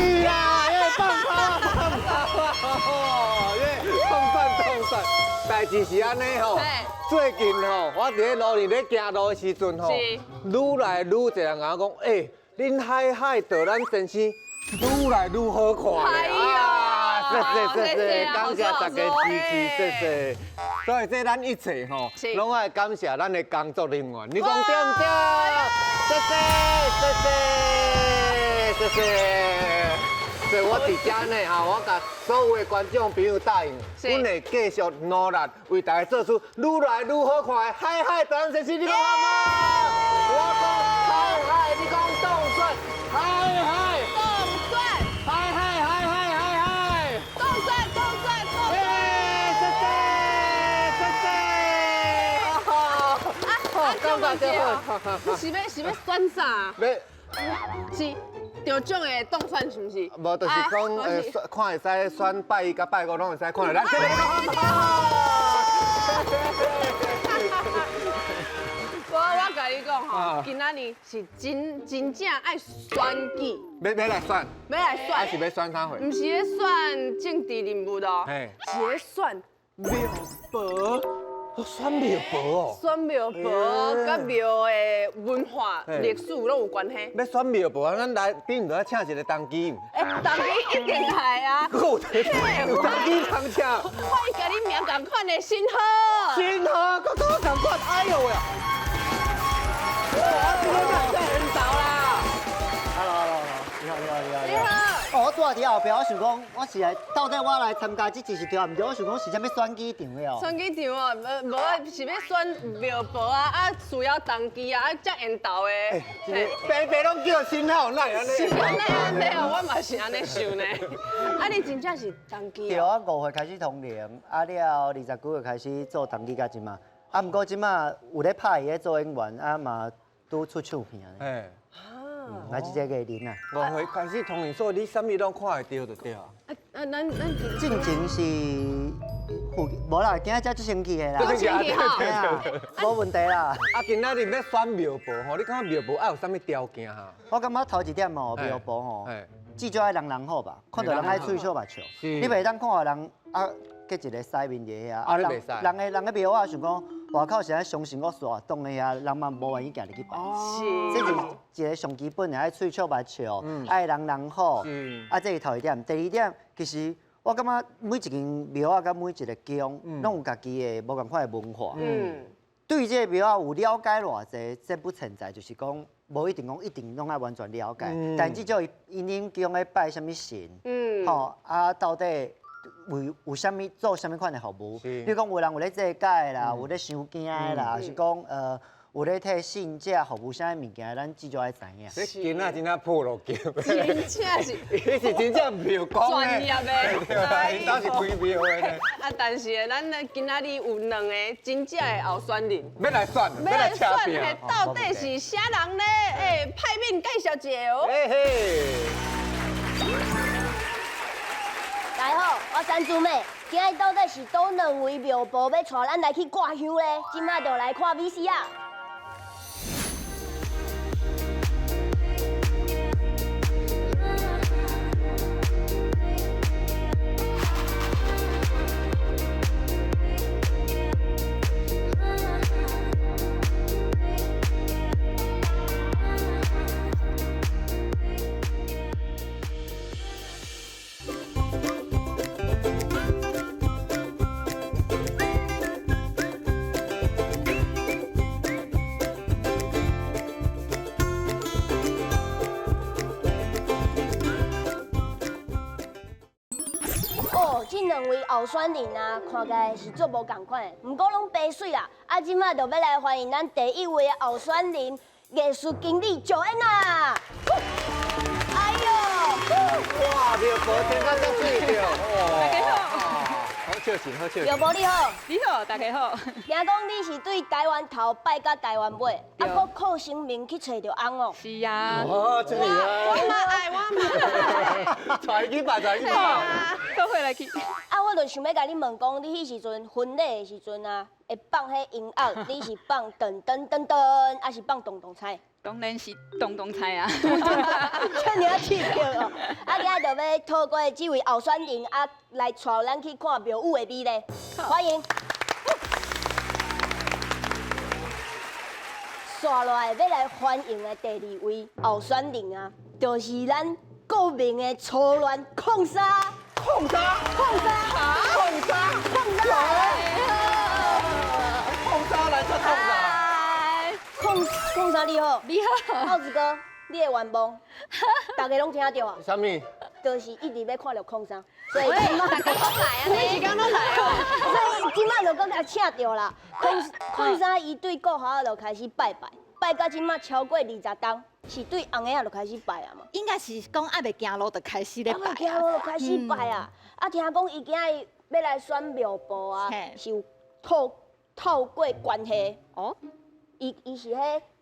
是啦，耶，放炮放炮，耶，当选当选。代志是按呢吼，最近吼，我伫咧路里咧行路的时阵吼，愈来愈濟人共我講，欸，恁海海導咱先生愈來愈好看咧。啊，謝謝謝謝，感謝大家支持，謝謝。所以這咱一切吼，攏愛感謝咱的工作人員，你講對毋對？謝謝謝謝謝謝。所以我佇遮呢，哈，我共所有的觀眾朋友答應，阮會繼續努力為大家做出愈來愈好看的海海導覽先生，你講好無？我講海海，你講當選，海海當選，海海海海海海，當選當選當選，謝謝謝謝，啊啊，感覺你是欲選啥？欲是。得獎的當選是毋是？無，就是講看會使選拜一佮拜五攏會使看著咱。我共你講吼，今仔日是真真正愛選舉。欲來選？欲來選？還是欲選啥貨？毋是咧選政治人物哦，是咧選廟婆。選廟婆哦，選廟婆佮廟的文化歷史攏有關係。欲選廟婆，咱來頂就請一個童乩。欸，童乩一定來啊！有童乩通請。我會共你名仝款的新好。新好，閣閣仝款，哎呦喂！哇，這個真緣投啦！Hello，Hello，你好，你好，你好，你好。哦，我拄仔佇後壁，我想講，我是來到底我來參加這次是對抑毋對？我想講是啥物選舉場的哦。選舉場哦，無無啊，是欲選廟婆啊，啊需要童乩啊，啊遮緣投的。白白攏叫新好，哪會按呢？是按呢按呢哦，我嘛是按呢想呢。啊，你真正是童乩？對，我5歲開始通靈，啊了29歲開始做童乩到這馬。啊，毋過這馬有咧拍戲咧做演員，啊嘛拄出唱片。嘿。來這個藝人啊！5歲開始通靈，所以你啥物攏看會著就對啊。啊啊，咱進前是無啦，今仔才足生氣的啦。足生氣吼，無問題啦。啊，今仔日欲選廟婆吼，你感覺廟婆愛有啥物條件哈？我感覺頭一點吼，廟婆吼，至少愛人人好吧，看著人愛喙笑目笑。你袂當看予人啊，結一個屎面佇遐。啊，你袂使。人的廟仔想講。外口是按相信我煞擋的遐，人嘛無願意行入去拜。是，這是一個上基本的，愛喙笑目笑，愛人人好。啊，這是頭一點。第二點，其實我感覺每一間廟仔佮每一個宮，攏有家己的無仝款的文化。對這個廟仔有了解偌濟，這不存在，就是講無一定講一定攏愛完全了解。但至少𪜶恁宮咧拜啥物神，吼啊，到底為有啥物做啥物款的服務？比如講有人有咧祭改啦，有咧收驚的啦，抑是講有咧替信者服務啥物物件，咱至少愛知影。這囡仔真正破落去，真正是，伊是真正廟公專業的，𪜶兜是開廟的呢。啊，但是咱今仔日有兩個真正的候選人，欲來選，欲來選，到底是啥人呢？欸，派面介紹一下哦。嘿嘿。大家好，我三猪妹，今日到底是佗兩位廟婆欲帶咱來去掛香咧？這馬就來看 VCR。哦，這兩位候選人啊，看起來是足無仝款的，毋過攏白媠啦。啊，這馬就欲來歡迎咱第一位的候選人，藝術經理九恩啊！哎喲，哇，廟婆穿甲遮媠著，大家好，好笑死，好笑。廟婆你好，你好，大家好。聽講你是對台灣頭拜到台灣尾，啊，閣靠神明去揣著翁哦。是啊。哦，這裡啊。我嘛愛，我嘛愛。揣去吧，揣去吧。都會來去。啊，我就想欲共你問講，你彼時陣婚禮的時陣啊，會放彼音樂，你是放噔噔噔噔，抑是放咚咚鏘？當然是咚咚鏘啊！這爾刺激哦！啊，今仔就欲透过這位候選人啊，來帶咱去看廟宇的美麗。歡迎。紲落來欲來歡迎的第二位候選人啊，就是咱國民的初戀礦沙。礦沙，礦沙，礦沙，礦沙，礦沙來出創啥？礦沙你好，你好，耗子哥，你的願望，大家攏聽著啊？啥物？就是一直欲看著礦沙，所以這擺大家攏來啊，每一工攏來哦。所以這擺就閣共請著啦。礦沙伊對國校就開始拜拜，拜到這擺超過20冬，是對紅仔就開始拜啊嘛。應該是講猶未行路就開始咧拜，猶未行路就開始拜啊！啊，聽講伊今日欲來選廟婆啊，是有透過關係哦。伊是彼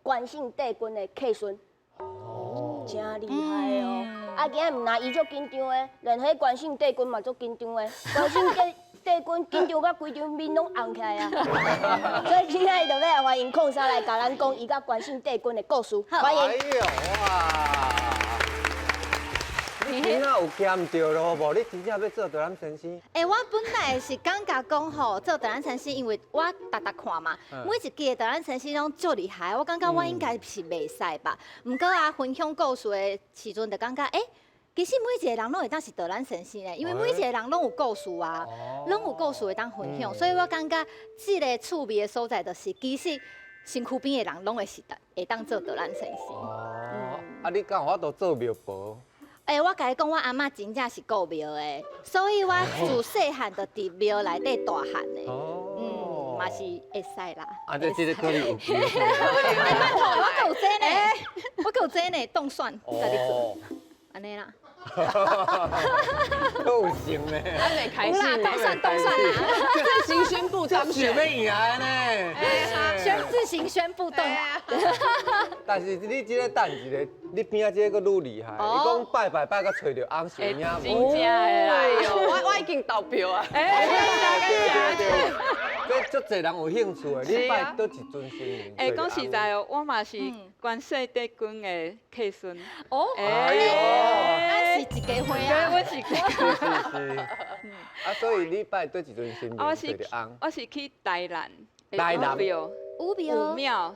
關聖帝君的契孫，哦，真厲害哦！啊，今日毋但伊足緊張的，連彼關聖帝君嘛足緊張的，關聖帝君緊張到規張面攏紅起來啊！所以今日就欲來歡迎礦沙來共咱講伊佮關聖帝君的故事，歡迎。哎喲哇！你今仔有兼著咯無？你真正欲做導覽先生？欸，我本來是感覺講吼，做導覽先生，因為我逐逐看嘛，每一屆的導覽先生攏足厲害，我感覺我應該是袂使吧。毋過啊，分享故事的時陣，就感覺欸，其實每一個人攏會當是導覽先生咧，因為每一個人攏有故事啊，攏有故事會當分享，所以我感覺這個趣味的所在就是，其實身軀邊的人攏會是會當做導覽先生。哦，啊，你敢有法度做廟婆？欸，我共你講，我阿嬤真正是顧廟的，所以我自細漢就佇廟內底大漢的。哦，嘛是會使啦。啊，這個可能有機會。欸，拜託，我閣有這呢，我閣有這呢，當選家己做，按呢啦。閣有成呢。還沒開始。當選當選啦！自行宣布當選。想欲贏的呢。自行宣布當。但是你這個等一下，你邊仔這個閣愈厲害。伊講拜拜拜到揣著翁是有影無？真正的啦！我已經投票啊！對對對，這足濟人有興趣的。你拜佗一尊神明？欸，講實在哦，我嘛是關聖帝君的契孫。哦，哎喲，咱是一家伙啊！我是。是是。啊，所以你拜佗一尊神明？揣著翁。我是去台南。台南。武廟。武廟。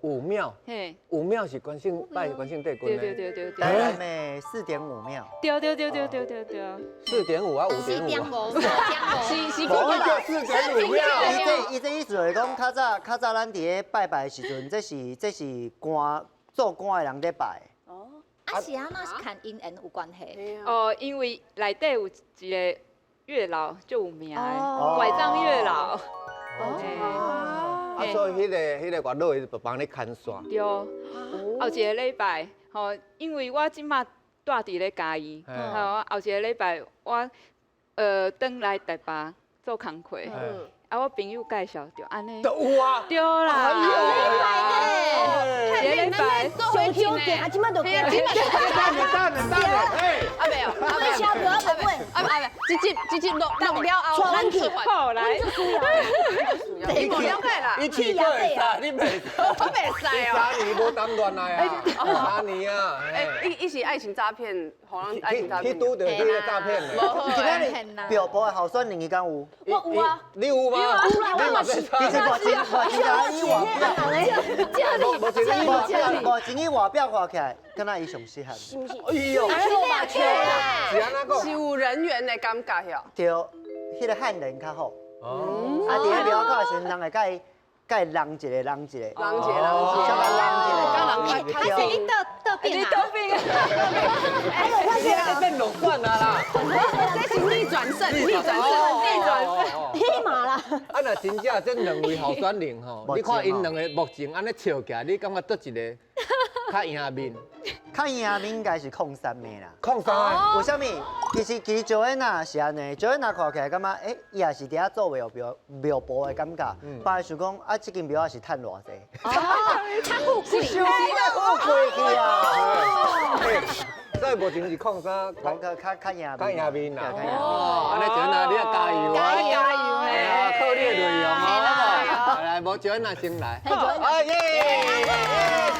武廟。嘿。武廟是關聖拜關聖帝君的。對對對對。台南的4.5廟。對對對對對對對。 4.5啊，5.5啊。是是，講叫4.5廟。伊這意思就是講，較早較早咱佇咧拜拜的時陣，這是官做官的人咧拜。哦。啊是按怎是跟姻緣有關係？哦，因為內底有一個月老足有名的，拐杖月老。哦。啊，所以彼個月老伊就幫你牽線。對，後一個禮拜，吼，因為我這馬住佇咧嘉義，吼，後一個禮拜我轉來台北做工課，啊，我朋友介紹就按呢。就有啊。對啦。禮拜呢？一個禮拜。上少行，這馬就行。等下等下等下，哎。啊沒有，買車票還袂買。啊沒，直接錄了後，咱出發。好來。你無了解啦，你去過會使，你袂使。我袂使哦。 3年無當戀愛啊，3年啊。欸，伊是愛情詐騙，予人愛情詐騙。去拄著彼個詐騙的。今仔日廟婆的候選人伊敢有？我有啊。你有嗎？有啦，我嘛是。其實目前伊外表看起來，敢若伊上適合。是毋是？哎喲，是按怎講？是有人緣的感覺喲。對，彼個漢人較好。哦，啊，佇咧廟口的時陣，人會佮伊人一個人一個，人一個人一個，小可人一個，人啊，是你倒倒變啊？你倒變啊！哎呦，我是變落選啊啦！這是逆轉勝，逆轉勝，逆轉勝，黑馬啦！啊，若真正這兩位候選人吼，你看𪜶兩个目前按呢笑起來，你感覺佗一个較贏面？較贏面應該是礦山的啦。礦山？為啥物？其實趙燕娜是按呢，趙燕娜看起來感覺，欸，伊也是佇遐做廟婆的感覺。別人想講，啊，這間廟仔是趁偌濟？哦，較富貴，傷富貴去啊！所以目前是礦山較贏較贏面啦。哦，按呢趙燕娜，你也加油啊！加油嘿！靠你的內容哦。來，無趙燕娜先來。啊耶！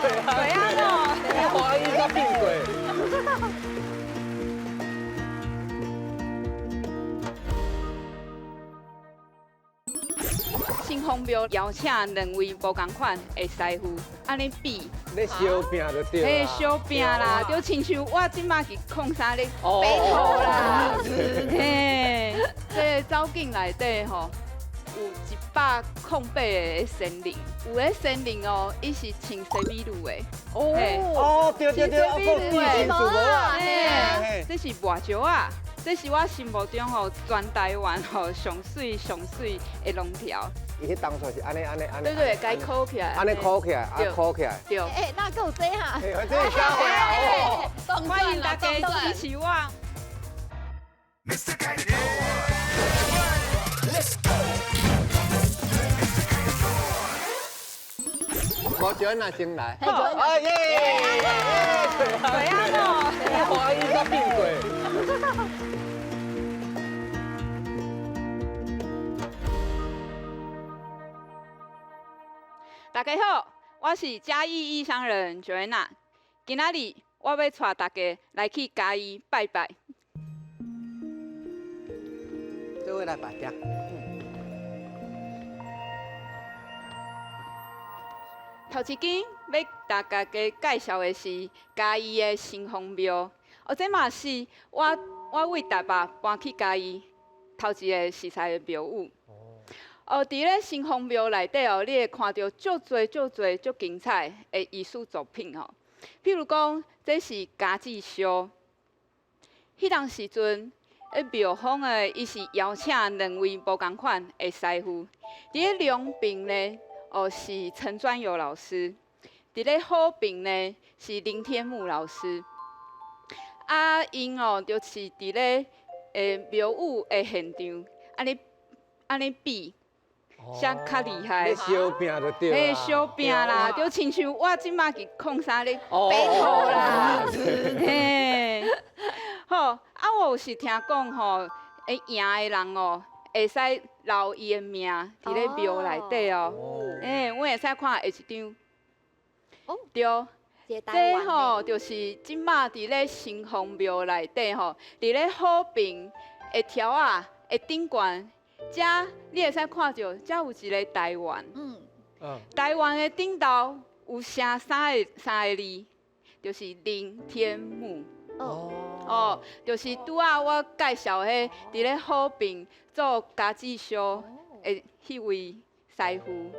對啊，歡喜才變過。隍庙邀请两位無仝款的師傅，按呢比。咧相拼就對。嘿，相拼啦，就親像我這馬是控啥咧 battle 啦。嘿，這個藻井內底吼，有108個仙靈，有个仙靈哦，伊是穿西米露的。哦哦，對對對，我講嘿，這是麻石仔，這是我心目中吼全台灣吼上媠上媠的龍條。伊彼當初是按呢按呢按呢。對對，共伊箍起來。按呢箍起來，啊箍起來。對。欸，那夠這哈？這是啥貨？歡迎大家支持我。無招那先來。好，啊耶！對啊，歡喜甲變過。大家好，我是嘉義異鄉人 Joanna。今仔日我欲帶大家來去嘉義拜拜。這位來拜行。頭一間欲大家介紹的是嘉義的新豐廟。哦，這嘛是我為台北搬去嘉義頭一个熟似的廟宇。哦，佇咧新豐廟內底哦，你會看著足濟足濟足精彩的藝術作品吼。譬如講，這是家子燒。彼當時陣，廟方的伊是邀請兩位無仝款的師傅。佇咧良邊呢，哦是陳專友老師；佇咧好邊呢，是林天木老師。啊，𪜶哦，就是佇咧廟宇的現場，按呢比。啥較厲害？咧相拼就對。嘿，相拼啦，就親像我這馬是控啥咧 battle 啦。嘿，好，啊，我有是聽講吼，會贏的人哦，會使留伊的名佇咧廟內底哦。欸，阮會使看下一張。對。這吼就是這馬佇咧新豐廟內底吼，佇咧好爿的柱仔的頂懸。遮你會使看著，遮有一个台灣。台灣的頂頭有寫三個字，就是林天木。哦，就是拄仔我介紹彼佇咧好爿做家子燒的彼位師傅。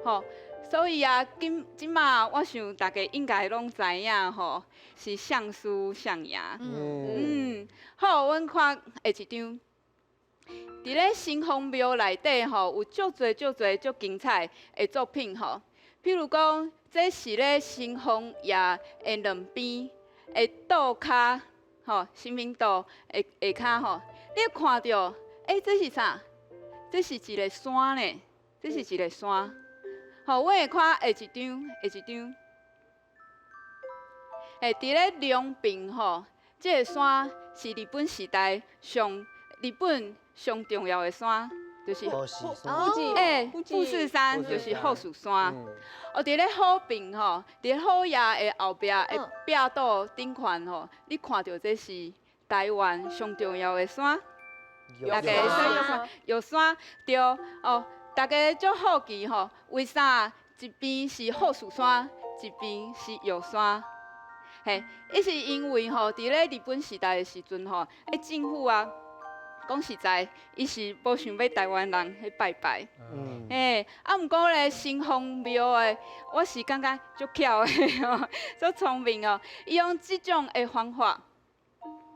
吼，所以啊，今這馬我想大家應該攏知影吼，是誰輸誰贏。好，阮看下一張。佇咧新豐廟內底吼，有足濟足濟足精彩的作品吼。譬如講，這是咧新豐爺的兩邊的桌跤吼，神明桌的下跤吼，你看著，欸，這是啥？這是一个山呢，這是一个山。吼，阮會看下一張，下一張。欸，佇咧兩邊吼，這个山是日本時代上日本上重要的山，就是富士山。富士山就是富士山。哦，佇咧好爿吼，佇咧虎爺的後壁的壁桌頂悬吼，你看著這是台灣上重要的山。大家玉山對哦，大家足好奇吼，為啥一邊是富士山，一邊是玉山？嘿，伊是因為吼，佇咧日本時代的時陣吼，政府啊。講實在，伊是無想欲台灣人去拜拜。嘿，啊，毋過咧，新豐廟的，我是感覺足巧的吼，足聰明哦。伊用這種的方法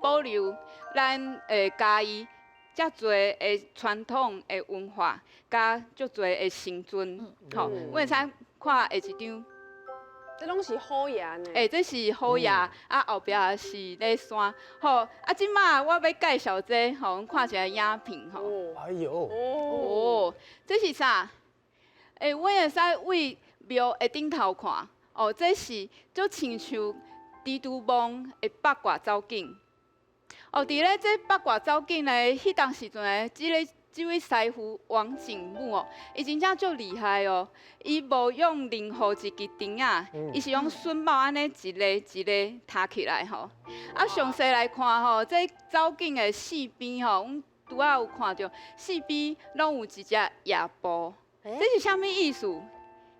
保留咱嘉義遮濟的傳統的文化，佮足濟的神尊。吼，阮會使看下一張。這攏是虎爺呢？欸，這是虎爺，啊後壁是咧山。吼，啊這馬我欲介紹這，吼，阮看一下影片吼。哎喲。哦，這是啥？欸，阮會使對廟的頂頭看，哦，這是就親像蜘蛛網的八卦藻井。哦，佇咧這八卦藻井咧，彼當時陣咧，這位師傅王景木哦，伊真正足厲害哦！伊無用任何一支釘仔，伊是用榫卯按呢一个一个塔起來吼。啊，詳細來看吼，這藻井的四邊吼，阮拄仔有看著四邊攏有一隻野步。這是啥物意思？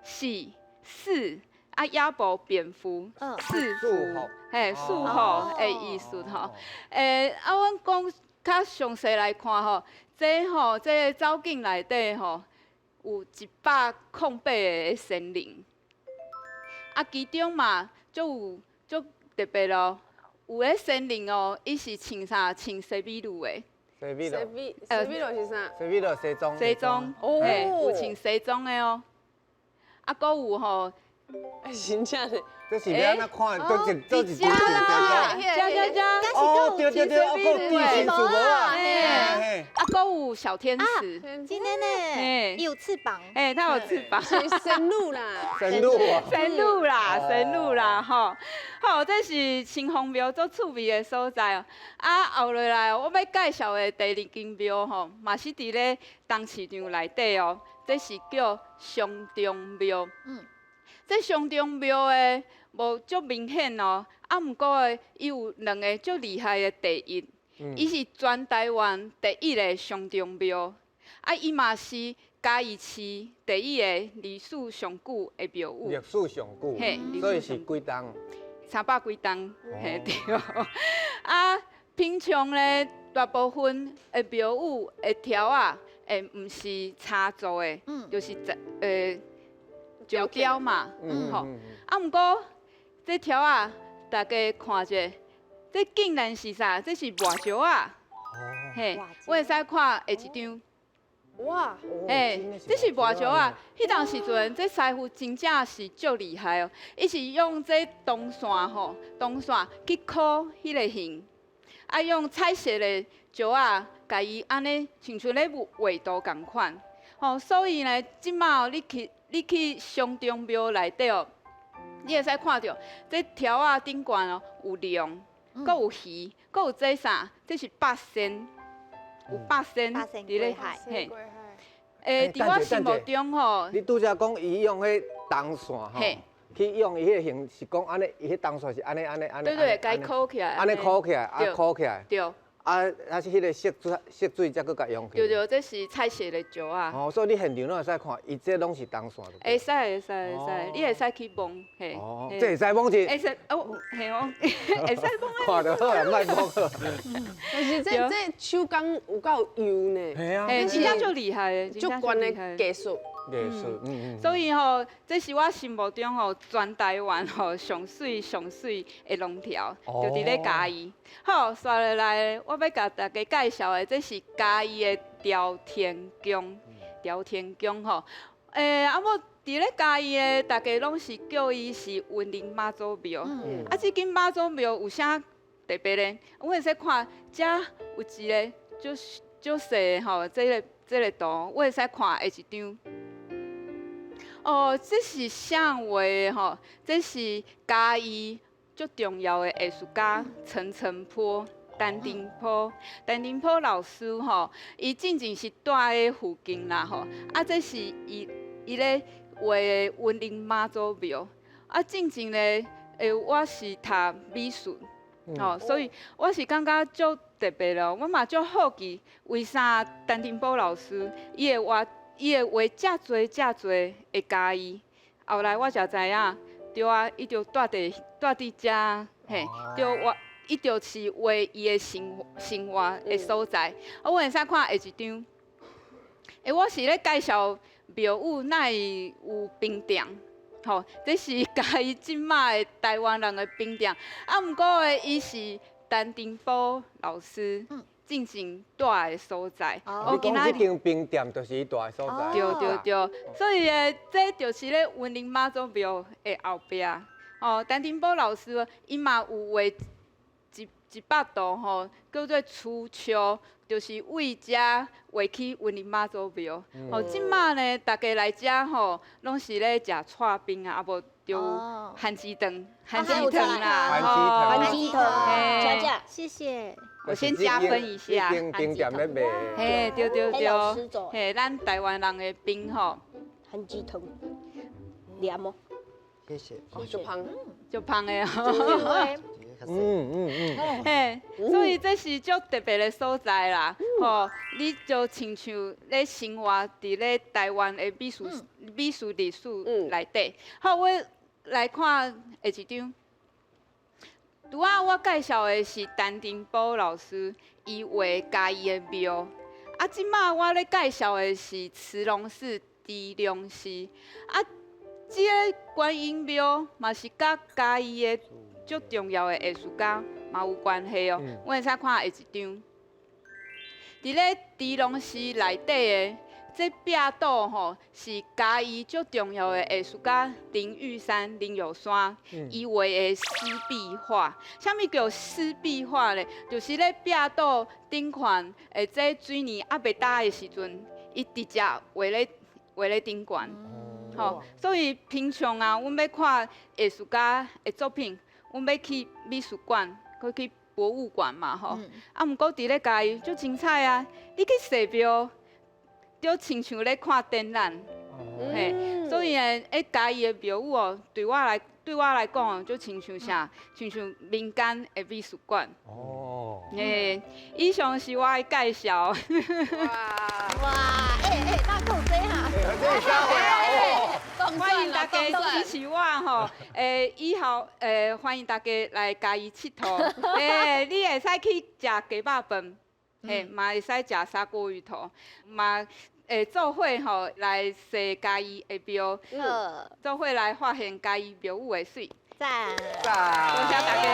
是四啊，也無蝙蝠，四福，嘿，四福的意思吼。啊，阮講較詳細來看吼，這吼，這個藻井內底吼，有108個仙靈，啊，其中嘛，足有足特別咯，有的仙靈哦，伊是穿啥？穿西米露的。西米露。西米露是啥？西米露西裝。西裝，嘿，有穿西裝的哦。啊，閣有吼，真正的，這是欲按怎看？佗一佗一張遮遮遮，哦，對對對，啊，閣有地形樹無啊，啊，閣有小天使，真的呢，有翅膀，哎，它有翅膀，是仙女啦，仙女啊，仙女啦，仙女啦，吼，好，這是青峰廟足趣味的所在哦。啊，後落來我欲介紹的第二間廟吼，嘛是佇咧東市場內底哦。這是叫雙忠廟。這雙忠廟的無足明顯哦，啊，毋過的伊有兩个足厲害的第一，伊是全台灣第一个雙忠廟，啊，伊嘛是嘉義市第一个歷史上久的廟宇。歷史上久，嘿，所以是幾冬？300幾冬，嘿對。啊，平常咧，大部分的廟宇的柱仔。毋是柴做的，就是石雕嘛，吼。啊，毋過這柱仔，大家看者，這竟然是啥？這是磨石仔，嘿，我會使看下一張。哇，嘿，這是磨石仔。彼當時陣，這師傅真正是足厲害哦。伊是用這銅線吼，銅線去箍彼个形，啊，用彩色的石仔。共伊按呢，親像咧畫圖仝款，吼，所以呢，這馬你去雙忠廟內底哦，你會使看著這柱仔頂懸哦，有龍，閣有魚，閣有這啥？這是八仙，有八仙佇咧，嘿。佇我心目中吼，你拄才講伊用彼銅線吼，去用伊彼个形是講按呢，伊彼銅線是按呢按呢按呢。對對，共伊箍起來。按呢箍起來，啊箍起來。對。啊，啊是彼个色水，色水才閣共用去。對對，這是彩色的石仔。哦，所以你現場攏會使看，伊這攏是銅線。會使會使會使，你會使去摸，嘿。哦，這會使摸者。會使哦，嘿哦，會使摸。看著好啦，莫摸好。但是這手工有夠幼呢。嘿啊。嘿，真正足厲害的，足懸的技術。藝術，所以吼，這是我心目中吼全台灣吼上媠上媠的龍柱，就佇咧嘉義。好，紲落來，我欲共大家介紹的，這是嘉義的朝天宮。朝天宮吼，啊，我佇咧嘉義的，大家攏是叫伊是雲林媽祖廟。啊，這間媽祖廟有啥特別咧？阮會使看，遮有一个足足細吼，這個圖，我會使看下一張。哦，這是啥畫的吼？這是嘉義足重要的藝術家陳澄波、陳澄波、陳澄波老師吼，伊進前是住佇附近啦吼。啊，這是伊咧畫的雲林媽祖廟。啊，進前咧，我是讀美術，吼，所以我是感覺足特別咯。我嘛足好奇，為啥陳澄波老師伊會畫？伊會畫遮濟遮濟的嘉義，後來我才知影，對啊，伊就住佇遮，嘿，就畫，伊就是畫伊的生活的所在。我會使看下一張，我是咧介紹廟宇，哪會有冰店？吼，這是嘉義這馬的台灣人的冰店。啊，毋過的伊是陳澄波老師。進前住的所在。哦，你講這間冰店就是伊住的所在。對對對，所以咧，這就是咧雲林媽祖廟的後壁。哦，陳澄波老師伊嘛有畫一幅圖吼，叫做初秋，就是為遮畫起雲林媽祖廟。哦，這馬呢，大家來遮吼，攏是咧食剉冰啊，啊無就番薯腸，番薯腸啦，番薯腸，請食，謝謝。我先加分一下，嘿，對對對，嘿，咱台灣人的冰吼，番薯腸，黏哦，謝謝，足芳，足芳的哦。较细。嘿，所以这是足特别的所在啦，吼，你就亲像咧生活伫咧台湾的美术历史内底。好，我来看下一张。拄仔我介绍的是陈定波老师，伊画嘉义的庙。啊，这马我咧介绍的是慈龙寺猪龙寺。啊，这个观音庙嘛是佮嘉义的足重要的艺术家嘛有关系哦。阮会使看下一张。伫咧猪龙寺内底的这壁倒吼，是嘉义足重要的艺术家林玉山、林有山伊画的湿壁画。啥物叫湿壁画咧？就是咧壁倒顶悬的这水泥犹未焦的时阵，伊直接画咧顶悬。吼，所以平常啊，阮欲看艺术家的作品，阮欲去美术馆，阁去博物馆嘛，吼。啊，毋过伫咧嘉义足精彩啊！你去寺庙，就亲像咧看展览，嘿，所以呢，嘉义的庙宇哦，对我来讲哦，就亲像啥，亲像民间的美术馆。哦。嘿，以上是我的介绍。哇哇，欸，大够济哈。欢迎大家支持我吼，以后欢迎大家来嘉义𨑨迌，你会使去食鸡肉饭。嘿，嘛会使食砂锅鱼头，嘛会做伙吼来踅嘉义的庙，做伙来发现嘉义庙宇的媠。赞！赞！多谢大家。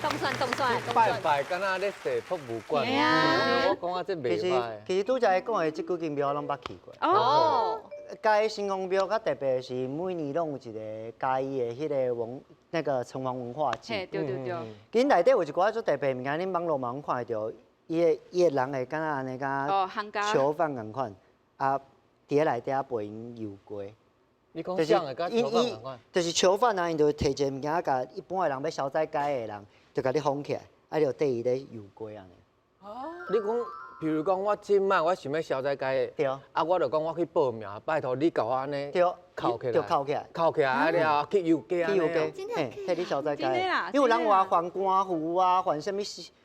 冻蒜冻蒜。拜拜，敢若咧踅博物馆。我讲啊，这袂歹。其实拄才讲的这几间庙拢捌去过。哦。嘉义城隍庙较特别的是，每年拢有一个嘉义的彼个文那个城隍文化节。对对对。其实内底有一寡足特别物件，恁网路嘛拢看会著。伊的人会敢若按呢，敢囚犯仝款，啊，伫咧内底啊陪𪜶游街。你讲啥会佮囚犯仝款？就是囚犯啊，𪜶就提一个物件，共一般的人欲消灾解的人，就共你封起来，啊，就缀伊咧游街按呢。哦。你讲，比如讲，我这摆我想欲消灾解的，对。啊，我就讲我去报名，拜托你共我按呢，对，扣起来，就扣起来，扣起来啊了，去游街，去游街，嘿，替你消灾解。因为有人话犯官符啊，犯啥物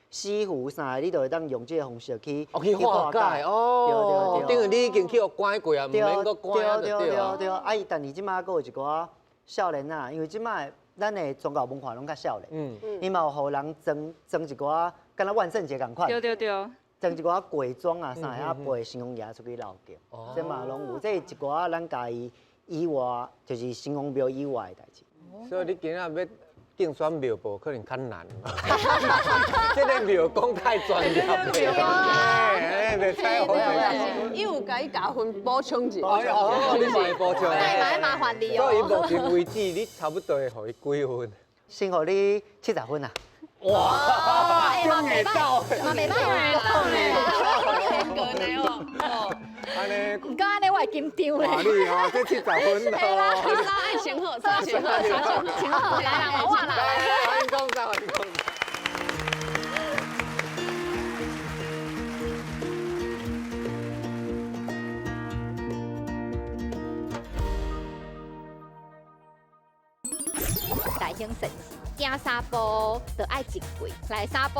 死符啥的，你就会当用这个方式去去化解哦。对对对，等于你已经去予关过啊，毋免阁关啊，对对对对。啊，伊但是这摆阁有一寡少年仔，因为这摆咱的宗教文化拢较少年，伊嘛有予人装装一寡，敢若万圣节仝款。对对对。装一寡鬼装啊啥，啊陪城隍爷出去绕境，这嘛拢有。这是一寡咱嘉义以外，就是城隍庙以外的代志。所以你今仔欲竞选庙婆可能较难，这个庙讲太专业了。哎，袂使哦。伊有共伊加分补充一下。哦，你嘛会补充。那嘛麻烦你哦。所以目前为止，你差不多会予伊几分？先予你70分啊。哇，终会到，嘛袂歹啊。天格呢哦。按呢，毋过按呢我会紧张咧。哇，你哦，这70分哦。爱先好，先好，先好，来啦，我啦。欢迎讲啥，欢迎讲。大兴盛世，行三步就爱一跪，来三步，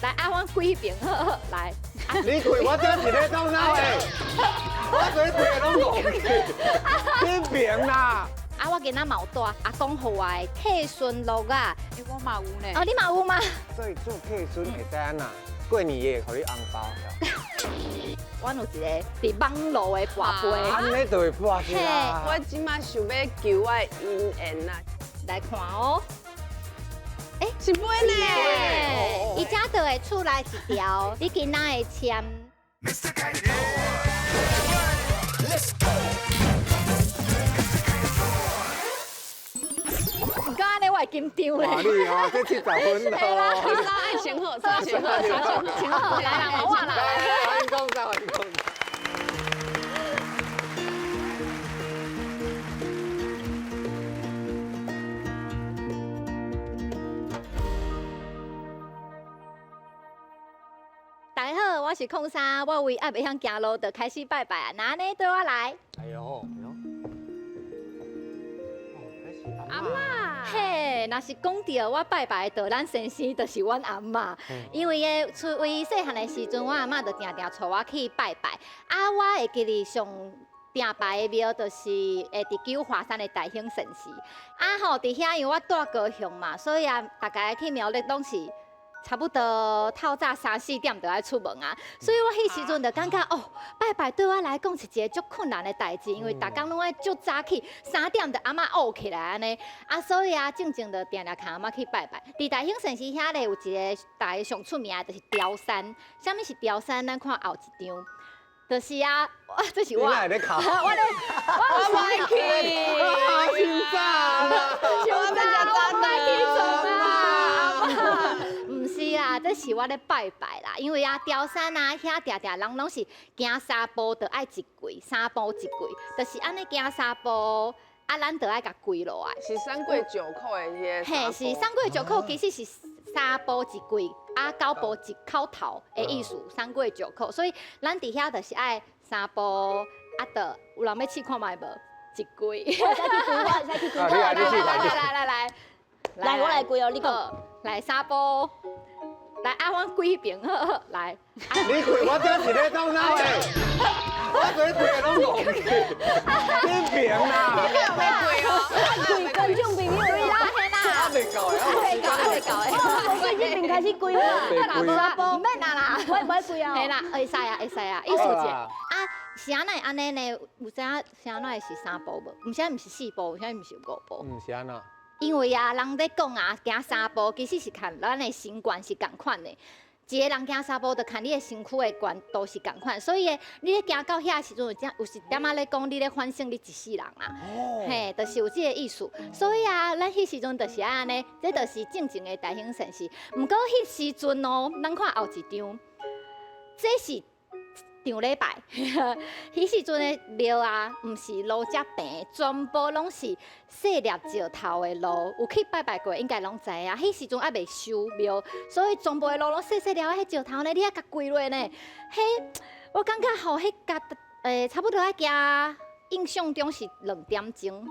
来阿阮跪彼边，好好来。你跪，我这是咧创啥的？我这跪拢戆去，彼边啦。啊，我今仔嘛有带阿公予我的客顺乐啊。欸，我嘛有呢。哦，你嘛有吗？所以做客顺会使按怎？过年会予你红包。我有一个伫网路的跋杯。按呢就会跋起啦。我这马想欲求我的姻缘啊。来看哦。欸，一杯呢？伊这就会出来一条，你今仔的签。毋过按呢我会紧张咧。哇，你哦，这70分哦。爱先好，先好，先好，来啦，我啦。欢迎讲啥，欢迎讲。大家好，我是空三，我为爱袂晓行路，就开始拜拜啊！那呢对我来。哎呦，阿嬷，嘿，若是講著我拜拜的導覽先生，就是阮阿嬤。因為咧，出為細漢的時陣，阮阿嬤就定定帶我去拜拜。啊，我會記得上定拜的廟，就是會佇九華山的大興善寺。啊吼，佇遐因為我住高雄嘛，所以啊，逐家去苗栗攏是差不多透早三四點就愛出門啊，所以我彼時陣就感覺哦，拜拜對我來講是一個足困難的代誌，因為逐工攏愛足早起，3點就阿嬤嗷起來按呢，啊，所以啊，進前就定定牽阿嬤去拜拜。佇大興善寺遐咧有一個大家上出名的，就是雕山。啥物是雕山？咱看後一張，就是啊，這是我，我咧，我咧，我無愛去，真早啦，真早，我愛起床啊，阿嬤。毋是啦，這是我咧拜拜啦，因為啊，雕山啊，遐定定人攏是行三步就愛一跪，三步一跪，就是按呢行三步，啊，咱就愛共跪落來。是三跪九叩的彼個。嘿，是三跪九叩，其實是三步一跪，啊，九步一叩頭的意思，三跪九叩。所以咱佇遐就是愛三步，啊，就有人欲試看覓無？一跪。我會使去跪，我會使去跪。來來來來來，來我來跪哦，你講。來三步。來，啊，阮跪彼爿，好好來。你跪，我這是咧創啥的？我這跪攏戇去，恁爿啦。你有欲跪哦？跪觀眾朋友。對啦，嘿啦。還袂夠的，未夠，未夠的。我這爿開始跪啦。三步，毋免啦啦。我袂跪啊。嘿啦，會使啊，會使啊，意思者啊，是按怎會按呢呢？有知影是按怎會是三步無？毋是，毋是四步，啥毋是五步？毋是按怎？因為啊，人咧講啊，行三步其實是共咱的身懸是仝款的。一個人行三步，就共你的身軀的懸度是仝款，所以你咧行到遐時陣，有有一點仔咧講，你咧反省你一世人啦。嘿，就是有這個意思。所以啊，咱彼時陣就是按呢，這就是正正的大興善寺。毋過彼時陣哦，咱看後一張，這是上禮拜，彼時陣的廟啊，毋是路遮平，全部攏是細粒石頭的路。有去拜拜過，應該攏知影。彼時陣猶未修廟，所以全部的路攏細細粒的彼石頭呢，你愛共跪落呢。彼我感覺吼，彼共差不多愛行，印象中是2點鐘。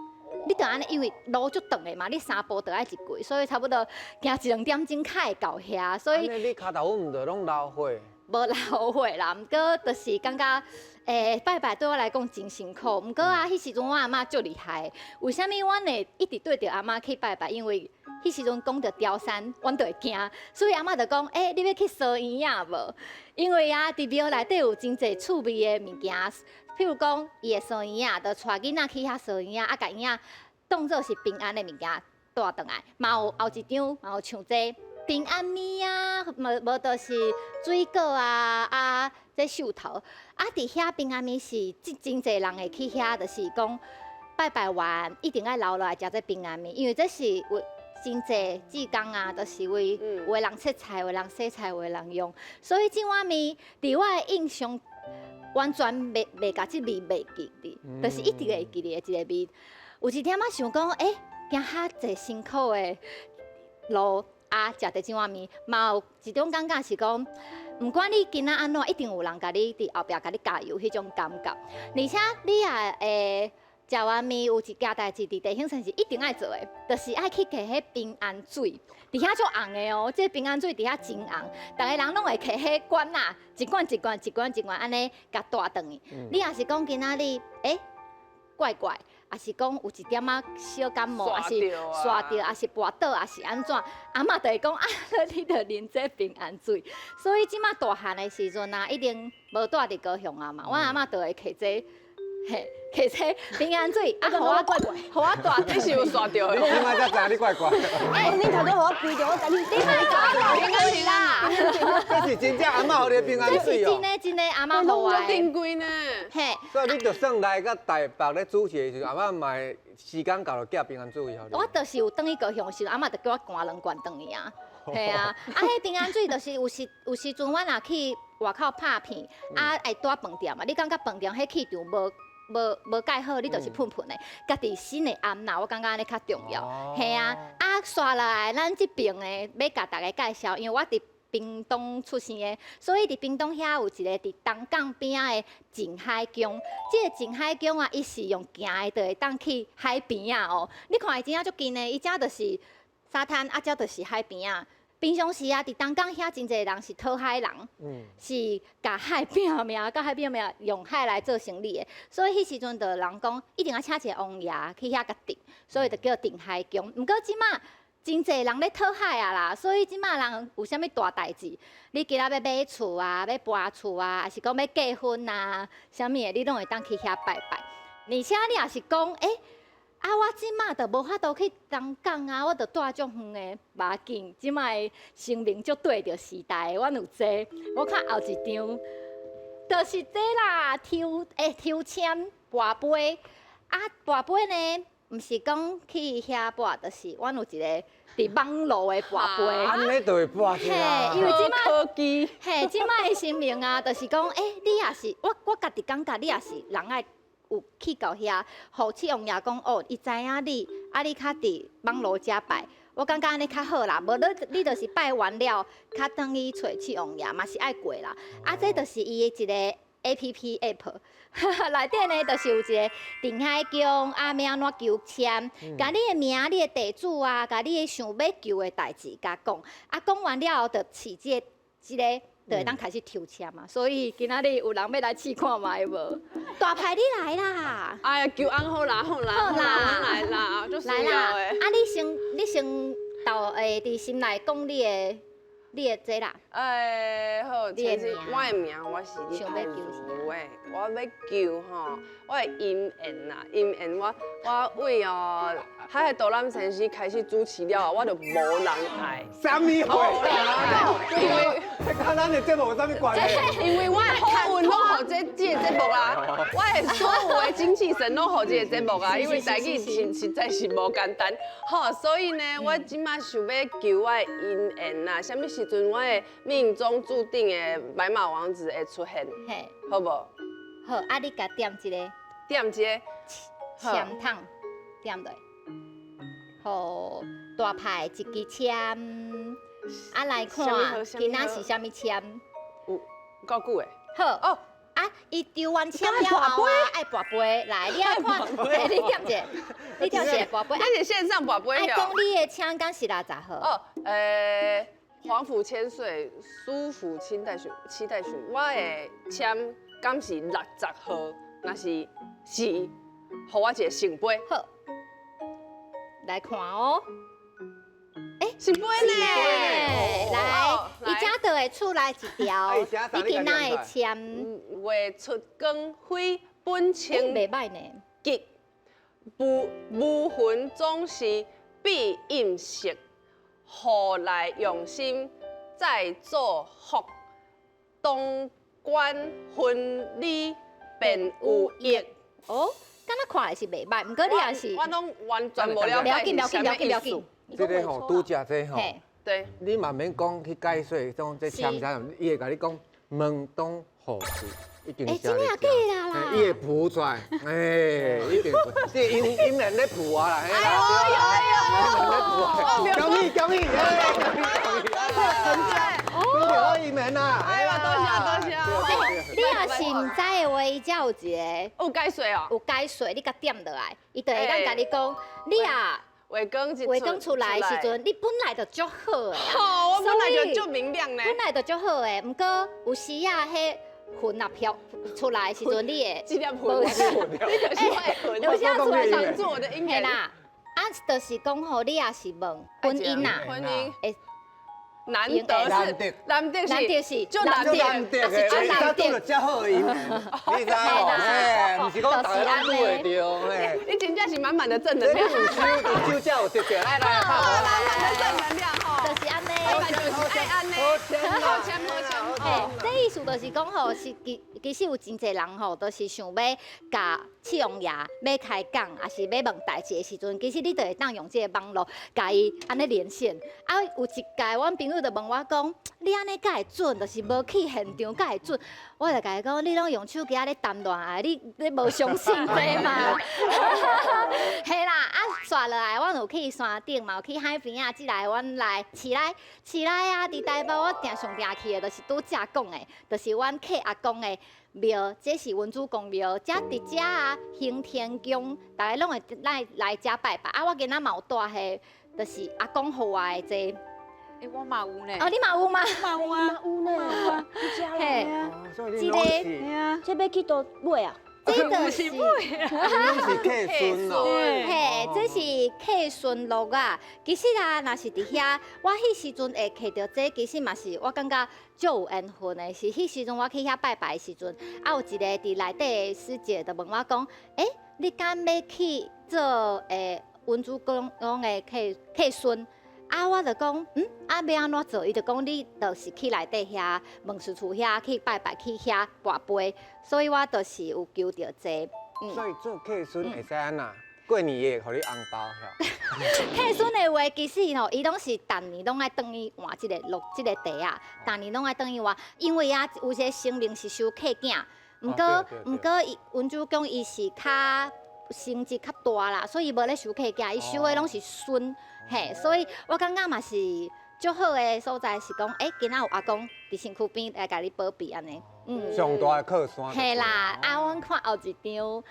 你就按呢，因為路足長的嘛，你三步就愛一跪，所以差不多行一兩點鐘才會到遐。所以你跤頭毋著攏流血？無流血啦，毋過就是感覺，拜拜對我來講真辛苦。毋過啊，彼時陣我阿嬤足厲害。為啥物阮會一直綴著阿嬤去拜拜？因為彼時陣講著雕山，阮就會驚，所以阿嬤就講：欸，你欲去燒圓仔無？因為啊，佇廟內底有真濟趣味的物件，譬如講，伊會燒圓仔，就帶囡仔去遐燒圓仔，啊，共圓仔當做是平安的物件帶轉來。嘛有後一張，嘛有像這個平安麵啊，無無就是水果啊，啊，這壽桃啊，佇遐平安暝是真真濟人會去遐，就是講拜拜完一定愛留落來食這平安暝，因為這是為真濟志工啊，就是為有的人切菜，有的人洗菜，有的人用，所以這碗麵佇我的印象完全袂袂共這味袂記得，就是一直會記得的一個味。有一點仔想講，欸，行遐濟辛苦的路。啊，食著這碗麵，嘛有一種感覺是講，毋管你今仔按怎，一定有人共你佇後壁共你加油，彼種感覺。而且你也會食完麵，有一件代誌佇地興山是一定愛做的，就是愛去提彼平安水，佇遐足紅的哦，這個平安水佇遐真紅，逐个人攏會提彼罐仔，一罐一罐一罐一罐按呢共帶轉去。你若是講今仔日，欸，怪怪。抑是講有一點仔小感冒，抑是煞著，抑是跋倒，抑是按怎，阿嬤就會講啊，你著啉這平安水。所以這馬大漢的時陣啊，一定無蹛佇高雄啊嘛，阮阿嬤就會提這，嘿，提這平安水，啊，予我怪怪，予我帶。你是有煞著的？你這擺才知你怪怪。欸，恁頭拄予我跪著，我趕緊。你莫講平安水啦。這是真正阿嬤予你的平安水哦。這是真的真的阿嬤予我的。珍貴呢。嘿。所以你就算來到台北咧主持的時陣，阿嬤嘛會時間到就寄平安水予你。我就是有轉去高雄的時陣，阿嬤就叫我寒兩罐轉去啊。嘿啊，啊，彼平安水就是有時陣，阮若去外口拍片，啊，愛蹛飯店嘛，你感覺飯店彼氣場無蓋好，你就是噴噴的。家己新的頷啦，我感覺按呢較重要。嘿啊，啊，紲落來，咱這爿的欲共大家介紹，因為我佇屏東出生的，所以佇屏東遐有一个佇東港邊仔的靜海宮。這個靜海宮啊，伊是用行的就會當去海邊仔哦。你看伊真正足近的，伊遮就是沙灘，啊，遮就是海邊仔。平常時啊，佇東港遐真濟人是討海人，是共海拼命，佮海拼命用海來做生理的。所以彼時陣就人講，一定愛請一个王爺去遐共鎮，所以就叫鎮海宮。毋過這馬真濟人咧討海啊啦，所以這馬人有啥物大代誌，你今仔欲買厝啊，欲搬厝啊，抑是講欲結婚啊，啥物的，你攏會當去遐拜拜。而且你若是講，啊，我這馬就無法度去東港啊，我就蹛足遠的，無要緊，這馬的生命足對著時代，阮有這個，我看後一張，就是這啦，抽籤跋杯，啊，跋杯呢，毋是講去遐跋，就是阮有一个佇網路的跋杯。按呢就會跋嘿，因為這馬科技，嘿，這馬的生命啊，就是講，你也是，我家己感覺你也是人愛有去到遐，予七王爺講，哦，伊知影你，啊，你較佇網路遮拜，我感覺按呢較好啦。無你就是拜完了，較轉去揣七王爺嘛是愛過啦。啊，這就是伊的一個 APP app，內底呢就是有一個定海宮，啊，欲按怎求籤，共你的名、你的地址啊，共你的想欲求的代誌共講，啊，講完了後就飼這個。就會當開始抽籤嘛，所以今仔日有人欲來試看覓無？大牌你來啦！哎呀，求安好啦，好啦，好啦，來啦，來啦！啊，你先到佇心內講你的這啦。好，你的名。我的名我是想欲求啥？我欲求吼，我的姻緣啦，姻緣我為哦，喺個導覽先生開始主持了後，我就無人愛。啥物話？因為佮咱的節目有啥物關係？因為我的好運攏予這個節目啦，我的所有的精氣神攏予這個節目啊，因為台語實在是無簡單，吼，所以呢，我這馬想欲求我的姻緣啦，啥物時陣我的命中注定的白馬王子會出現，好無？好，啊，你共點一个，點一个籤筒，點落，予大牌一支籤，啊來看，今仔是啥物籤？有夠久的。好哦，啊，伊抽完籤了後啊，愛跋杯，來，你愛看，你點一个，你點一个跋杯。那是線上跋杯。愛講你的籤敢是60號？哦，皇甫千歲，蘇府清代選，七代選，我的籤敢是60號？若是是，予我一个聖杯。好，來看哦。聖杯呢？來，伊這就會出來一條，你今仔的籤。月出光輝本清，袂䆀呢。吉，無雲總是必應色，予來用心再造福，當關婚禮便有益。哦，敢若看來是袂䆀，毋過你也是，我攏完全無了解是啥物意思。這个吼，拄才這吼，對，你嘛免講去解說，講這籤啥，伊會共你講門當戶對，已經真的假啦？伊會浮出來，已經，這姻緣咧浮啊啦，哎呦哎呦，恭喜恭喜，恭喜，恭喜姻緣啦！哎呀，多謝多謝。你若是毋知的話，伊遮有一个有解說哦，有解說，你共點落來，伊就會當共你講，你啊。月光月光出來的時陣，你本來就足好的。好，我本來就足明亮呢。本來就足好的，毋過有時啊，彼雲啊飄出來的時陣，你會這粒雲，你就是我的雲，有時出來挡住我的姻緣啦。啊，就是講吼，你也是問婚姻啊，婚姻難得是難得是就難得，是就難得，遮好的姻緣，你知無？嘿，毋是講逐个攏拄會著，嘿。你真正是滿滿的正能量，有手有手才有得著，來來，滿滿的正能量吼，就是按呢，就是愛按呢，好簽好簽好簽。嘿，這意思就是講吼，是其實有真濟人吼，都是想欲共七王爺欲開講，抑是欲問代誌的時陣，其實你就會當用這个網路共伊按呢連線。啊，有一屆阮朋友就問我講，你按呢敢會準？就是無去現場敢會準？我就共伊講，你攏用手機仔咧談戀愛，你無相信這嘛？嘿啦，啊，煞落來，阮有去山頂嘛，有去海邊仔，這來阮來市內，市內啊，佇台北我定上定去的，就是拄才講的，就是阮客阿公的廟，這是文主公廟，這佇遮啊，行天宮，逐家攏會來遮拜拜。啊，我今仔嘛有帶彼，就是阿公予我的這個。欸，我嘛有呢。哦，你嘛有嗎？嘛有啊，有呢。嘿，這個，這欲去佗買啊？這就是，這是客孫哦。嘿，這是客孫樂啊。其實啊，若是佇遐，我彼時陣會摕著這個，其實嘛是我感覺足有緣分的。是彼時陣我去遐拜拜的時陣，啊有一个佇內底的師姐就問我講：欸，你敢欲去做文主公的客孫？啊，我就講，啊，欲按怎做？伊就講，你就是去內底遐問事處遐去拜拜，去遐跋杯，所以我就是有求著這個。所以做客孫會使按怎？過年會予你紅包。客孫的話，其實吼，伊攏是逐年攏愛轉去換這个落這个袋仔，逐年攏愛轉去換，因為啊，有些神明是收客囝，毋過伊文主公伊是較成績較大啦，所以無咧收客囝，伊收的攏是孫。嘿，所以我感覺嘛是足好的所在是講，欸，今仔有阿公佇身軀邊來共你保庇按呢。上大的靠山。嘿啦，啊，阮看後一張，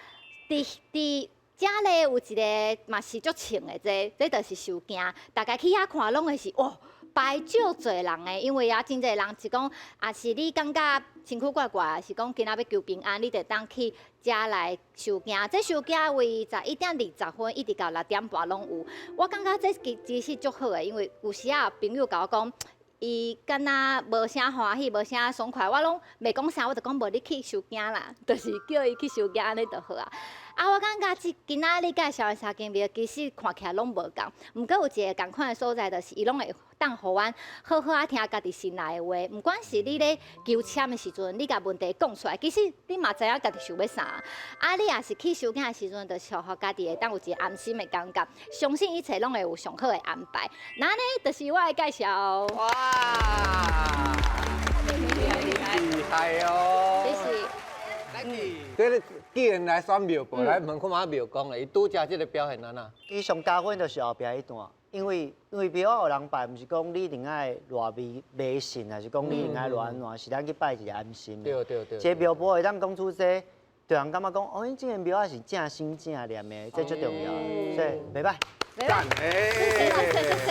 佇遮咧有一个嘛是足穿的，這就是收驚，大家去遐看攏會是哇，排足濟人的，因為啊，真濟人是講，啊是你感覺身軀怪怪，是講今仔欲求平安，你就當去遮來收驚。這收驚為11點20分一直到6點半攏有。我感覺這其實足好的，因為有時啊朋友共我講，伊敢若無啥歡喜，無啥爽快，我攏袂講啥，我就講無你去收驚啦，就是叫伊去收驚按呢就好啊。啊，我感覺這今仔日介紹的三間廟，其實看起來攏無仝，毋過有一个仝款的所在，就是伊攏會當予阮好好仔聽家己心內的話，毋管是你咧求籤的時陣，你共問題講出來，其實你嘛知影家己想欲啥。啊，你若是去收驚的時陣，就是予家己會當有一个安心的感覺，相信一切攏會有上好的安排。那呢，就是我的介紹。哇！厲害哦！謝謝。這个既然來選廟婆，來問看覓廟公咧，伊拄才這个表現按怎？伊上加分就是後壁彼段，因為廟仔予人拜，毋是講你一定愛偌迷信，還是講你一定愛偌按怎，是咱去拜一个安心。對對對。這个廟婆會當講出這個，就人感覺講，哦，𪜶這間廟仔是正心正念的，這足重要，所以袂歹。讚，謝謝謝謝。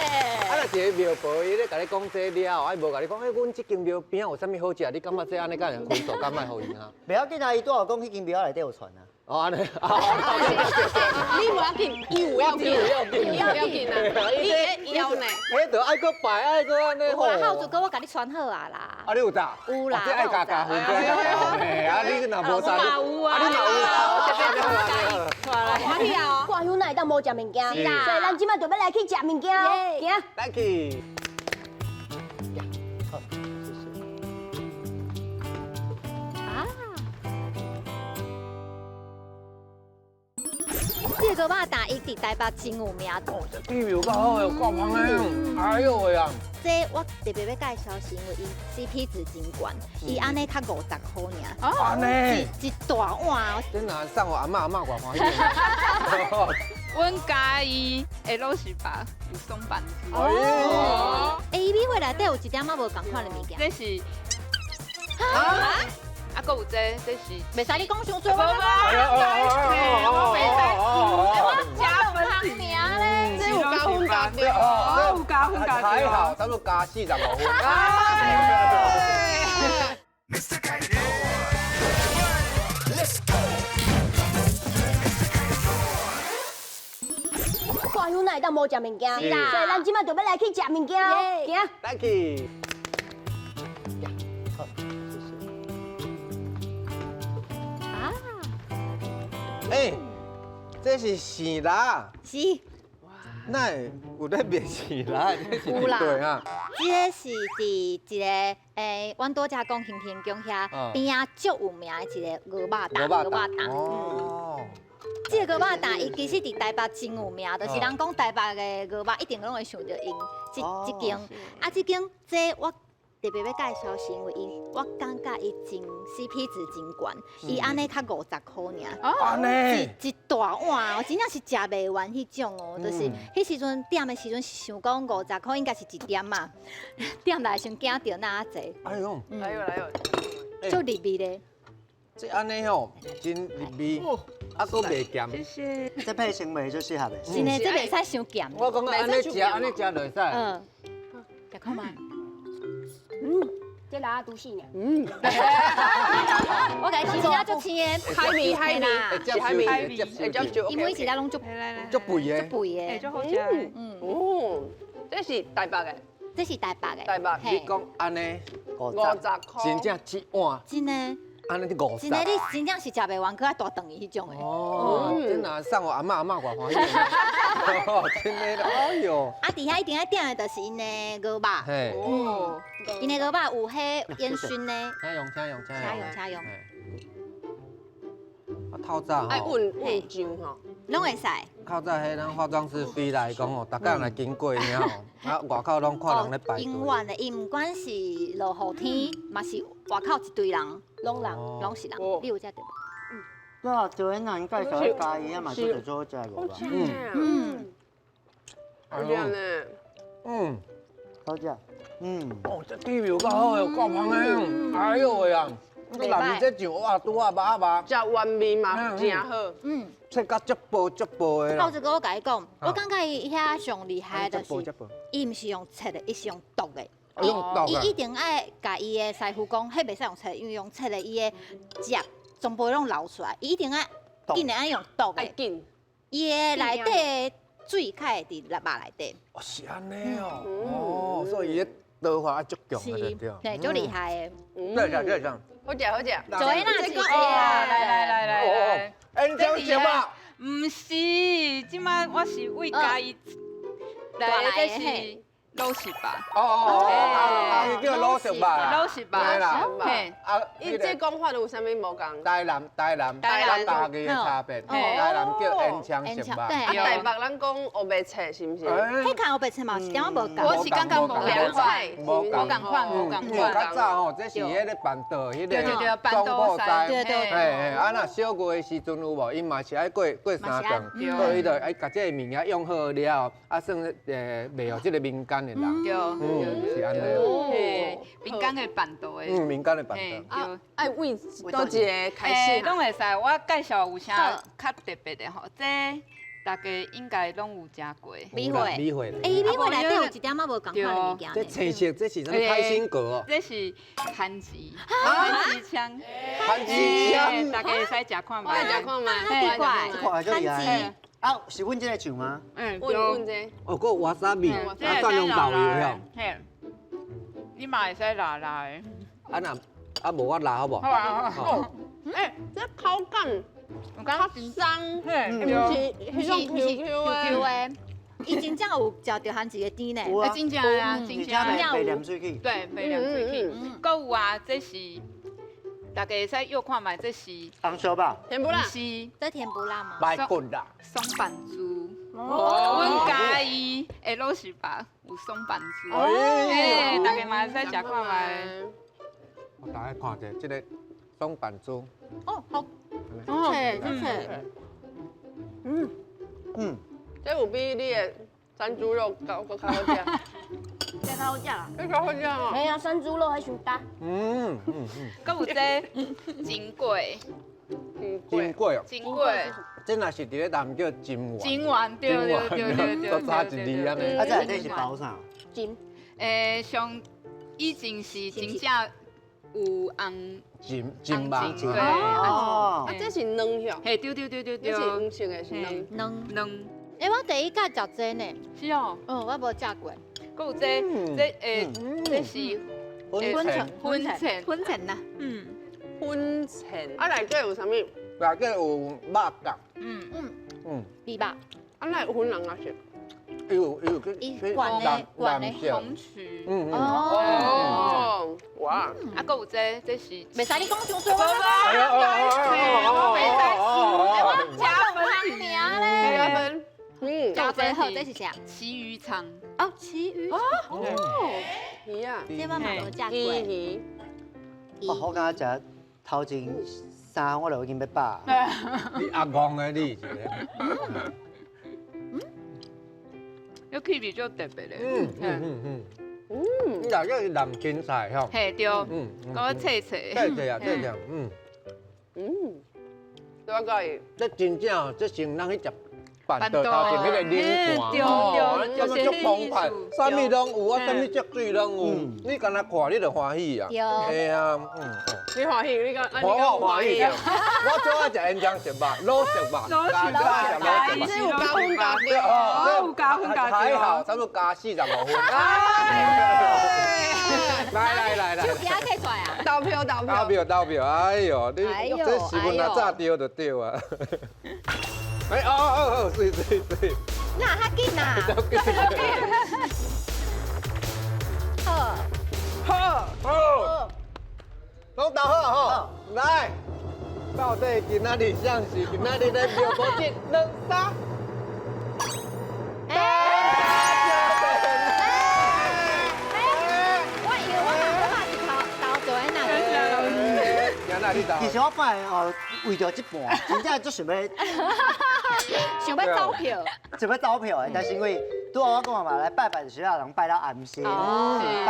啊，若一个廟婆伊咧共你講這了後，啊，伊無共你講，欸，阮這間廟邊仔有啥物好食，你感覺這按呢敢會分數敢愛予伊啊？袂要緊啊，伊拄好講彼間廟仔內底有傳啊。哦，按呢，你無要緊，伊有要緊，伊有要緊啊，伊會曉呢。彼就愛閣拜，愛閣按呢。有啦，孝祖哥，我共你傳好啊啦。啊，你有紮？有啦。這愛加加分，這愛加加分。啊，你若無紮，啊，你嘛有啊。我去啊！看香哪會當無食物件？是啦。所以咱這擺就欲來去食物件哦。行。來去。好，謝謝。啊。這个肉粽伊佇台北真有名。哦，這雞肉夠好，夠香的。哎呦喂啊！這我特別欲介紹，是因為伊 CP 值真懸，伊按呢較50箍爾。哦，按呢？一大碗。真難送予阿嬤，阿嬤偌歡喜。阮嘉義的老實吧有松板子。哦。欸，伊米粉內底有一點仔無仝款的物件。這是。啊？啊，閣有這，這是。袂使你講傷濟，我我加分名咧，這有加分加著，有加分加著，還好，差不多加45分。看香哪會當無食物件？所以咱這擺就欲來去食物件哦，行。來去。好，謝謝。啊。欸，這是生蚋。是。哪會有咧賣生蚋？這是對啊。這个是佇一个阮拄才講興天宮遐邊仔足有名的一個鵝肉擔，鵝肉擔。哦。這個鵝肉擔，伊其實佇台北真有名，就是人講台北的鵝肉一定攏會想著𪜶這間。啊，這間這我特別欲介紹是因為伊，我感覺伊真 CP 值真懸，伊按呢較50箍爾。按呢？一大碗，真正是食袂完彼種哦，就是彼時陣點的時陣想講50箍應該是一點仔，點來先驚著那仔濟。哎喲，來喲來喲，足入味的。這按呢吼，真入味，啊，閣袂鹹。謝謝。這配生糜就適合的。真的，這袂使傷鹹。我講按呢食，按呢食就會使。嗯。食看覓。嗯，這辣仔拄死呢。嗯。我共你試足鮮的，海味海味，海味，海味，伊每一粒攏足足肥的，足肥的，足好食。嗯。哦，這是台北的。這是台北的。台北。你講按呢50箍，真正一碗。真的。按呢50。真的，你真正是食袂完，閣愛帶轉去彼種的。哦，真若送予阿嬤，阿嬤偌歡喜。真的，哎喲。啊，佇遐一定愛點的就是𪜶的鵝肉。嘿。哦。𪜶的鵝肉有彼煙熏的。請用，請用，請用。請用，請用。啊，透早吼。愛混混醬吼。攏會使。較早彼咱化妝師飛來講吼，逐工來經過爾吼，啊外口攏看人咧排隊。永遠的，伊毋管是落雨天，嘛是外口一堆人，攏人，攏是人。你有食著無？嗯。對啊，就咱人介紹嘉義啊嘛，做做好食的無吧？嗯嗯。好食呢。嗯。好食。嗯。哦，這雞肉夠好，夠香的。哎喲喂啊！這南這醬哇，拄啊肉啊肉。食原味嘛，真好。嗯。切甲足薄足薄的啦。哦，這個我共你講，我感覺伊遐上厲害就是，伊毋是用切的，伊是用剁的。用剁的。伊一定愛共伊的師傅講，彼袂使用切的，因為用切的伊的汁全部攏流出來，伊一定愛緊的愛用剁的。愛緊。伊的內底的水較會佇肉內底。哦，是按呢哦。哦，所以伊的刀法足強的對。對，足厲害的。對對對對。好食好食。做那是來來來來來。煙腸石啊？毋是，這擺我是為嘉義來的，這是滷肉。哦哦哦，叫滷肉吧。滷肉吧。嘿，啊，伊這講法有啥物無仝？台南台南台嘉義的差別，台南叫煙腸石肉。對，啊，台北咱講烏白切是毋是？彼間烏白切嘛是點仔無仝。我是感覺無仝款，無仝款，無仝款。較早吼，這是彼个辦桌，彼个總鋪師，對對嘿嘿，啊若小月的時陣有無？伊嘛是愛過過三頓，所以伊就愛共這个物件用好了後，啊算賣予這个民間的人。對，嗯，是按呢。嘿，民間的辦桌的。嗯，民間的辦桌。啊，愛為佗一个開始？攏會使，我介紹有啥較特別的吼？這大家應該攏有食過。米血，米血。欸，米血內底有一點仔無仝款的物件。這青色，這是啥物開心果哦？這是番薯，番薯腸。番薯腸，大家會使食看覓。食看覓。奇怪，番薯。啊，是阮這個醬嗎？嗯，阮這。哦，閣有わさび，啊，蒜蓉豆油遐。嘿，你嘛會使辣辣的。啊若啊無我辣好無？好啊。欸，這口感。較鬆，毋是彼種 Q Q 的，伊真正有食著番薯的甜呢。啊，真正啊，真正袂黏喙齒。對，袂黏喙齒。閣有啊，這是大家會使約看覓，這是紅燒肉，甜不辣，是這甜不辣嗎？排骨啦，松板豬。阮嘉義的滷肉有松板豬，哎，大家嘛會使食看覓。我大家看者，這个松板豬。哦，好。脆，真脆。嗯嗯，這有比你的山豬肉閣閣較好食。這較好食啦。這較好食哦。哎呀，山豬肉還傷焦。嗯嗯嗯。閣有這金粿。金粿哦。金粿。這若是佇咧南叫金丸。金丸，對對對對對。都差一字按呢。啊，這內底是包啥？金。上以前是真正有紅。金金肉，對，啊，這是卵哟，嘿，對對對對對，這是黃色的，是卵卵卵。欸，我第一擺食這呢，是哦，嗯，我無食過。閣有這這這是粉腸，粉腸，粉腸呐，嗯，粉腸。啊，內底有啥物？內底有肉粽，嗯嗯嗯，豬肉。啊，那有分兩個色？有有，伊懸的懸的紅曲。哦，哇，啊，閣有這，這是袂使你講傷濟，我袂使我加分名咧，加分，加分好，這是啥？旗魚腸。哦，旗魚。哦，魚啊，這我嘛無食過。魚。哦，我感覺食頭前三項我就已經欲飽。你阿公的你是。有氣味就特別咧。你若叫是南京菜吼。嘿對。閣脆脆。脆脆啊，脆脆，我佮意。這真正這像咱去食辦桌頭前彼個冷盤，對對，這麼足澎湃，啥物攏有啊，啥物汁水攏有，你敢若看你就歡喜啊。對啊，你歡喜，你講，我歡喜。我最愛食煙腸食肉，滷食肉，滷食肉，這有加分加對，有加分加還好，差不多加45分。來來來來，手機摕出來啊！投票投票投票投票，哎呦，你這時分若早對就對啊。哎哦哦哦，水水水！那較緊啊！好，好，好，攏投好吼，來，到底今仔日啥是今仔日的妙寶一兩三？哎！我以為我嘛是投投做那。其實我本來哦為著這盤，真正足想欲。想欲走票，想欲走票的，但是因為拄仔我講嘛，來拜拜就是要人拜到安心，拜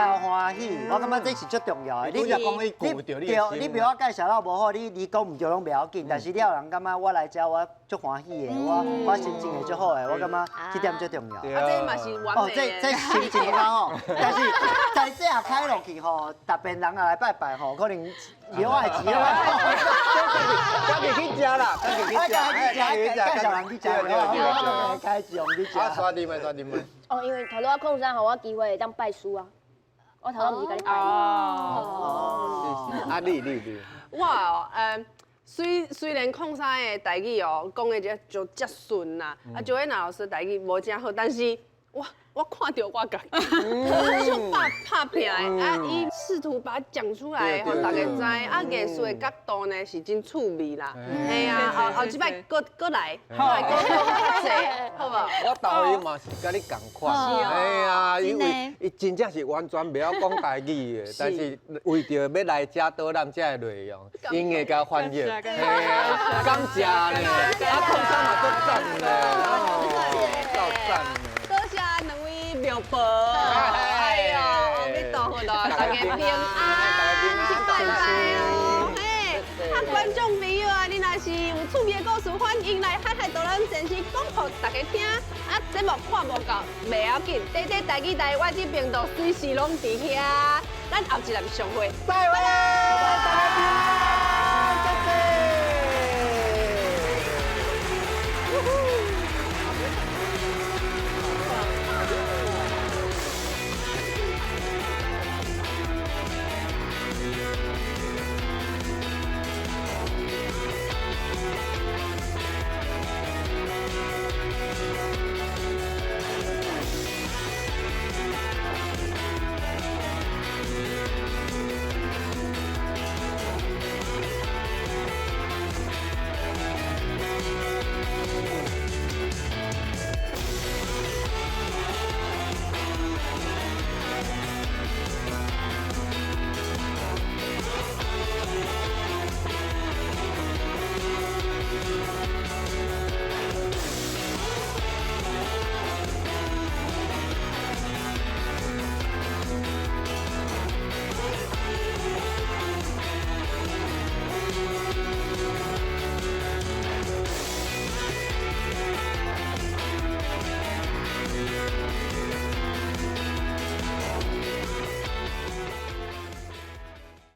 到歡喜，我感覺這是足重要的。你對，你庙仔介紹了無好，你講毋對攏袂要緊，但是你有人感覺我來這我足歡喜的，我心情會足好的，我感覺這點足重要。啊，這嘛是完美的。哦，這心情較好，但是在這下開落去吼，特別人來拜拜吼，可能廟仔的錢啊。家己去食啦，家己去食，家己去食，介紹人去食，對，開始用去食。啊，刷你們，刷你們。哦，因為頭拄仔礦山予我機會會當拜師啊，我頭拄毋是共你拜。哦。啊，你。我哦，雖然礦山的台語哦，講的這就遮順啦，啊，周燕老師台語無遮好，但是我看著我家己，就拍拚的，啊，伊試圖把它講出來，予大家知，啊，藝術的角度呢是真趣味啦，嘿啊，後後一擺閣來，閣來閣講較濟，好無？我投伊嘛是佮你仝款，嘿啊，因為伊真正是完全袂曉講台語的，但是為著欲來遮導覽這个內容，𪜶會共翻譯，嘿啊，感謝呢，啊，礦山嘛足讚呢，夠讚。妙寶，哎呦，阿彌陀佛咯，大家平安，去拜拜哦，嘿，啊，觀眾朋友啊，你若是有趣味的故事，歡迎來海海導覽全新講予大家聽。啊，節目看無夠，袂要緊，短短台語台，我這頻道隨時攏佇遐。咱後一集相會，再會。